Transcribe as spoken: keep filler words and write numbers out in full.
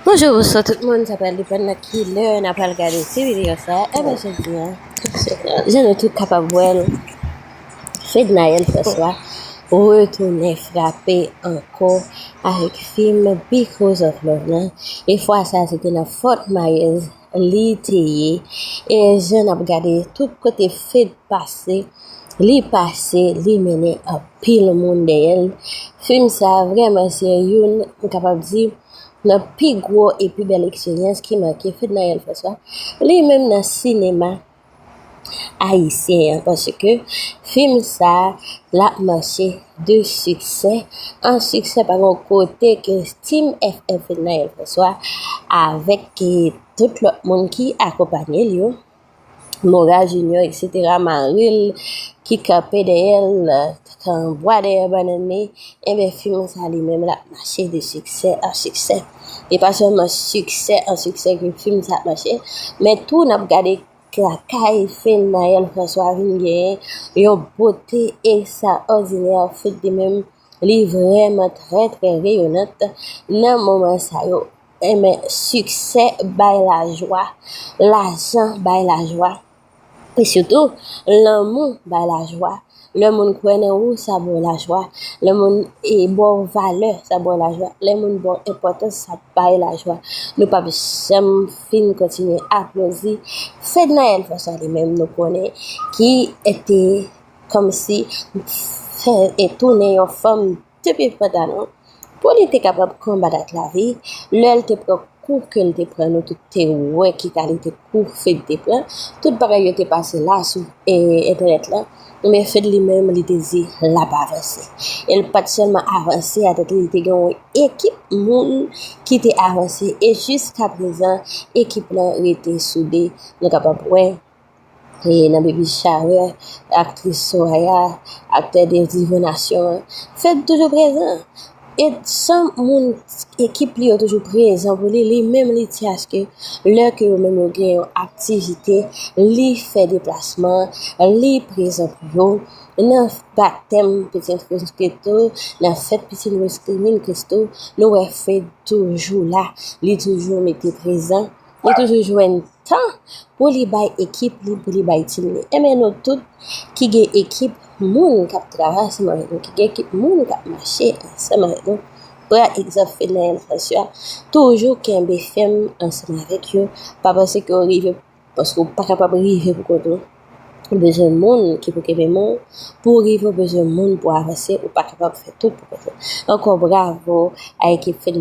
Bonjou, bonswa tout moun, sa pral depann nan ki lè n ap al gade ti videyo sa. Enben jodi a, jan nou tout kapab wè l, Fednaelle François retounen frape ankò avèk fim Because of Love lan. E fwa sa se te nan Fort Myers li te ye. E jan n ap gade tout kote Fed pase, li pase, li mennen anpil moun dèyè l. Fim sa vrèman se youn, m kapab di, nan pi gwo e pi bèl eksperyans ki make Fednaelle François li menm nan sinema ayisyen an, paske fim sa l ap mache de siksè an siksè. Pa gen kote ke Team F F Fednaelle François avèk tout lòt moun ki akonpanye l yo, Mora Junior, et cetera, mari l ki kanpe dèyè l, tankou bwa dèyè bannann li, enben fim sa li menm l ap mache de siksè an siksè. E pa sèlman siksè an siksè ke fim sa ap mache, men tou n ap gade lakay Fednaelle François vin genyen yon bote ekstraòdinè, Fed li menm li vrèman trè trè reyonant nan moman sa yo. Enben siksè bay lajwa, lajan bay lajwa, e sitou lanmou bay lajwa. Lè moun kwè nan ou, sa ba w lajwa. Lè moun e ba w valè, sa ba w lajwa. Lè moun ba w enpòtans, sa bay lajwa. Nou p ap janm fin kontinye aplodi Fednaelle François li menm, nou konnen ki te kòmsi fè e tounen yon fanm de pye pantalon pou li te kapab konbat ak lavi. Lè l te pran kou ke l te pran, nou tout te wè ki kalite kou Fed te pran. Tout bagay yo te pase la sou e, entènèt la. Men Fed li menm, li te di l ap avanse. E l pa t sèlman avanse atè li, li te gen yon ekip moun ki te avanse. E jiska prezan, ekip lan rete soude. Nou kapab wè e nan Baby Shower, aktris Soraya, aktè de Divo Nasyon an, Fed toujou prezan. E san moun, ekip li yo toujou prezan pou li, li menm li di aske lè ke yo menm yo gen yon aktivite, li fè deplasman, li prezan pou yo. Nan batèm Pitit Rose Christo, nan fèt Pitit Rose Christo, nou wè Fed toujou la, li toujou mete prezan, li toujou jwenn tan pou li bay ekip li, pou li bay tim li. Enben nou tout ki gen ekip moun k ap travay ansanm avèk nou, ki gen ekip moun k ap mache ansanm avèk nou, pran egzanp Fednaelle François, toujou kenbe fèm ansanm avèk yo, pa panse ke w rive, paske w pa kapab rive pou kont ou. Ou bezwen moun ki pou kenbe men w pou w rive, ou bezwen moun pou avanse, ou pa kapab fè tout pou kont ou. Ankò bravo a ekip Fednaelle.